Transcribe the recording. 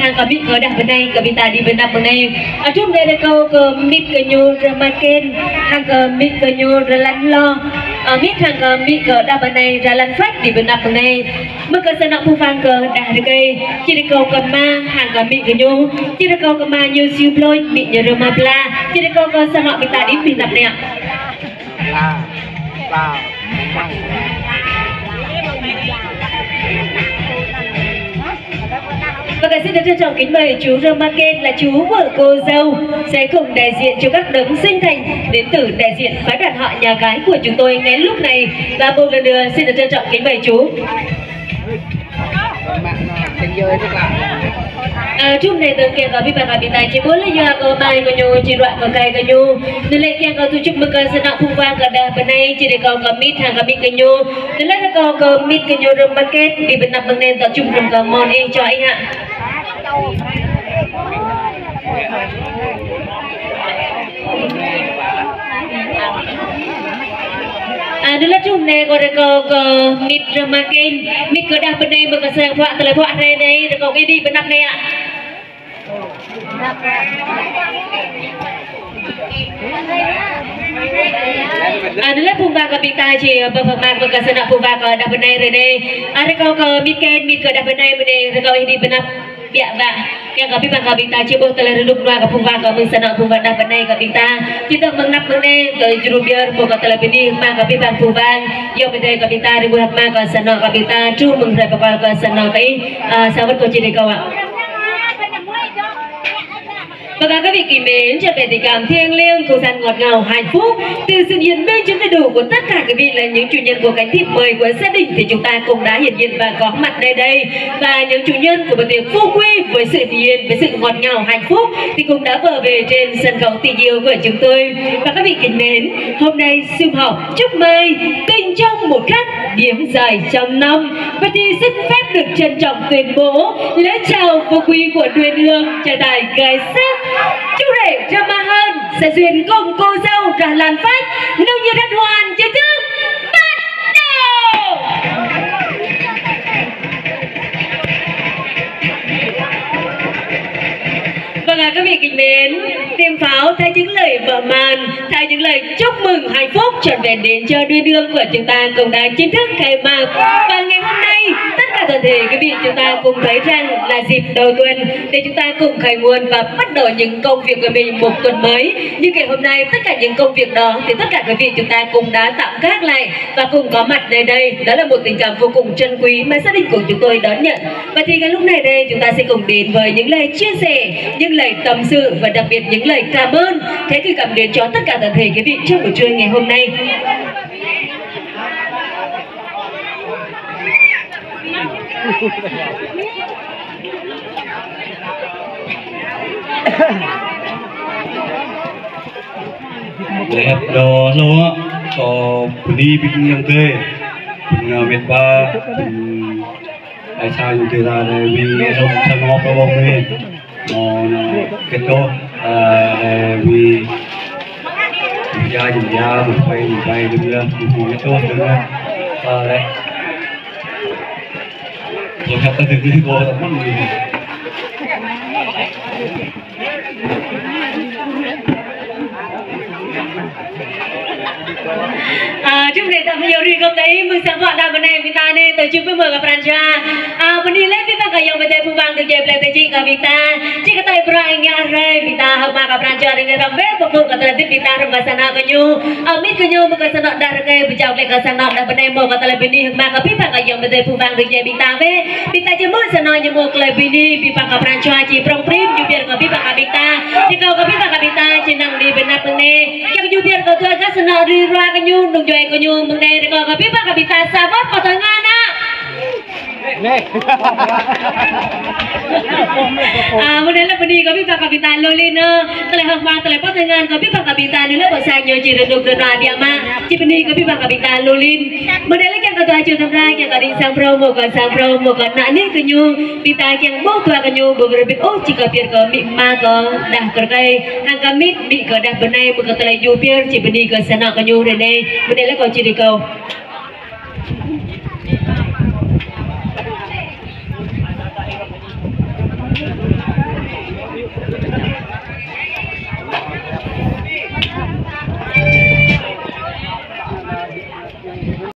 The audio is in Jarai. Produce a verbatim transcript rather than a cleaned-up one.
Hăng kơ mĭt kơ đah bơnai kơ ƀing ta đĭ ƀơi anăp mơ̆ng anai. Ơ, truh anai rơkâo kơ mĭt kơ ñu rơmah kĕn, hăng kơ mĭt kơ ñu rơlan hloh. Ơ, mĭt hăng kơ mĭt kơ đah bơnai rơlan phač đĭ ƀơi anăp mơ̆ng anai. Mơ̆ng kơ sang anŏ phung wang kơ đah rơkơi, či rơkâo kơ ama hăng kơ mĭt kơ ñu, či rơkâo kơ ama ñu siu bloi, mĭt ñu rơma pla, či rơkâo kơ sang anŏ ƀing ta đĭ ƀơi anăp anai. Vâng, xin được trân trọng kính mời chú Rơma Kên là chú của cô dâu sẽ cùng đại diện cho các đấng sinh thành đến từ đại diện phái đoàn họ nhà gái của chúng tôi ngay lúc này. Và một lần nữa xin được trân trọng kính mời chú. Ơ, truh anai tơ̆ng kiăng kơ abih bang ƀing ta či ƀuh laih yua kơ ƀai kơ ñu, či ruă kơ kai kơ ñu. Anŭn lĕ kiăng kơ tŭ čŭp mơ̆ng kơ sang anŏ phung wang kơ đah bơnai, či rơkâo kơ mĭt hăng kơ mĭt kơ ñu. Anŭn lĕ rơkâo kơ mĭt kơ ñu rơmah kĕn, đĭ ƀơi anăp mơ̆ng anai tŏ čŭm rơm kơ mon ih čô ih hă. Ơ, anŭn lĕ truh anai kâo rơkâo kơ mĭt rơmah kĕn, mĭt kơ đah bơnai mơ̆ng kơ sang phuă tơlơi phuă hrơi anai, rơkâo kơ đĭ ƀơi anăp anai hă. Ơ, anŭn lĕ phung wang kơ ƀing ta či, ơ, pơmă mơ̆ng kơ sang anŏ phung wang kơ đah bơnai hrơi anai. Ơ, rơkâo kơ mĭt kĕn, mĭt kơ đah bơnai mơ̆ng anai, rơkâo ih đĭ ƀơi anăp biă wă. Kiăng kơ abih bang kơ ƀing ta či ƀuh tơlơi rơnŭk rơnua kơ phung wang kơ mơ̆ng sang anŏ phung wang đah bơnai kơ ƀing ta. Či tơ̆ng mơ̆ng anăp mơ̆ng anai, tơlơi djru pơyơr mơ̆ng kơ tơlơi bơni hơmâo kơ abih bang phung wang. Yua mơ̆ng tơlơi kơ ƀing ta rơnŭk hơmâo kơ sang anŏ kơ ƀing ta, truh mơ̆ng hrơi pơkŏl kơ sang anŏ kơ ih, ơ, sa wơ̆t kâo či rơkâo wă. Vâng, các vị kính mến, trọn vẹn tình cảm thiêng liêng, không gian ngọt ngào hạnh phúc, từ sự hiển minh trên đầy đủ của tất cả quý vị là những chủ nhân của cánh thiệp mời của gia đình thì chúng ta cũng đã hiện diện và có mặt nơi đây. Và những chủ nhân của bữa tiệc phú quý với sự hiển nhiên, với sự ngọt ngào hạnh phúc thì cũng đã vừa về trên sân khấu tình yêu của chúng tôi. Và các vị kính mến, hôm nay sum họp chúc mai tình trong một khắc, điểm dài trăm năm. Và thì xin phép được trân trọng tuyên bố lễ chào phú quý của đôi đường trai tài gái sắc. Chú rể Rơma Hơn sẽ duyên cùng cô dâu rơlan phač, nung ñu rơđah hoàn chính thức bắt đầu. Vâng ạ, các vị kính mến, tiếng pháo thay những lời mở màn, thay những lời chúc mừng hạnh phúc trọn vẹn đến cho đôi đường của chúng ta cũng đã chính thức khai mạc. Và ngày hôm nay, tất cả toàn thể quý vị chúng ta cùng thấy rằng là dịp đầu tuần để chúng ta cùng khởi nguồn và bắt đầu những công việc của mình một tuần mới. Như ngày hôm nay, tất cả những công việc đó thì tất cả quý vị chúng ta cũng đã tạm gác lại và cùng có mặt nơi đây. Đó là một tình cảm vô cùng trân quý mà gia đình của chúng tôi đón nhận. Và thì ngay lúc này đây, chúng ta sẽ cùng đến với những lời chia sẻ, những lời tâm sự và đặc biệt những lời cảm ơn, thế gửi gắm đến cho tất cả toàn thể quý vị trong buổi trưa ngày hôm nay. Lĕ hơ̆k đôč lu, kâo bơni ƀing ayŏng adơi, ƀing met wa, ƀing ai sa ayŏng adơi ta, ƀing rŏng sa ngŏ pơ ƀong anai. Mơ̆ anŭn kơ tŏ, ơ, ƀing ya jing ya, ƀing pai, ƀing pai, ƀing ya, ƀing pai tŏ, ƀing ya. Ơ, lĕ. Ƀu hăp kơ tơlơi kơ tơmăn anai. Ơ, čŭp anai ta pơyơr rĭm gơ̆p tơlơi mơ̆ng sang phuă đah bơnai ƀing ta anai, tơl čŭp pơmơ̆ kơ pran jua. Ơ, bơni laih abih bang kơ ayŏng amai adơi phung wang dŏ djai plei tơčĭ kơ ƀing ta. Či kơ tơlơi pơrơngiă hrơi ƀing ta hơmâo kơ pran jua rơngiă răm bĕ pơpŭ kơ tơlơi hơdip ƀing ta rơmah sang anŏ kơ ñu. Ơ, mĭt kơ ñu mơ̆ng kơ sang anŏ đah rơkơi, pơjao glaĭ kơ sang anŏ đah bơnai hơmâo kơ tơlơi bơni hơmâo kơ abih bang kơ ayŏng amai adơi phung wang dŏ djai ƀing ta bĕ. Ƀing ta či mŭt sang anŏ ñu hơmâo tơlơi bơni, abih bang kơ pran jua či prŏng prin, djru pơyơr kơ abih bang kơ ƀing ta. Rơkâo kơ abih bang kơ ƀing ta či năng đĭ ƀơi anăp mơ̆ng anai. Kiăng djru pơyơr kơ tơlơi kơ sang anŏ rĭm hrơi kơ ñu, nung djuai kơ ñu mơ̆ng anai, rơkâo kơ abih bang kơ ƀing ta sa wơ̆t pơtơngan anŭn. Ơ, mơ̆ng anai lĕ bơni kơ abih bang kơ ƀing ta lu lin ơ. Tơlơi hơ̆k mơak, tơlơi pơtơngan kơ abih bang kơ ƀing ta anai lĕ pơ sang ñu či rơnŭk rơnua biă mă. Či bơni kơ abih bang kơ ƀing ta lu lin. Mơ̆ng anai lĕ kiăng kơ dua čô tơdruă, kiăng kơ đĭ sang phrâo, hơmâo kơ sang phrâo, hơmâo kơ ană nik kơ ñu. Ƀing ta kiăng ƀuh dua kơ ñu, ƀu rơbit ôh, či kơ pơyơr kơ amĭ ama kơ đah rơkơi. Hăng kơ mĭt, ƀing kơ đah bơnai, hơmâo kơ tơlơi djru pơyơr, či bơni kơ sang anŏ kơ ñu hrơi anai. Mơ̆ng anai lĕ kâo či rơkâo.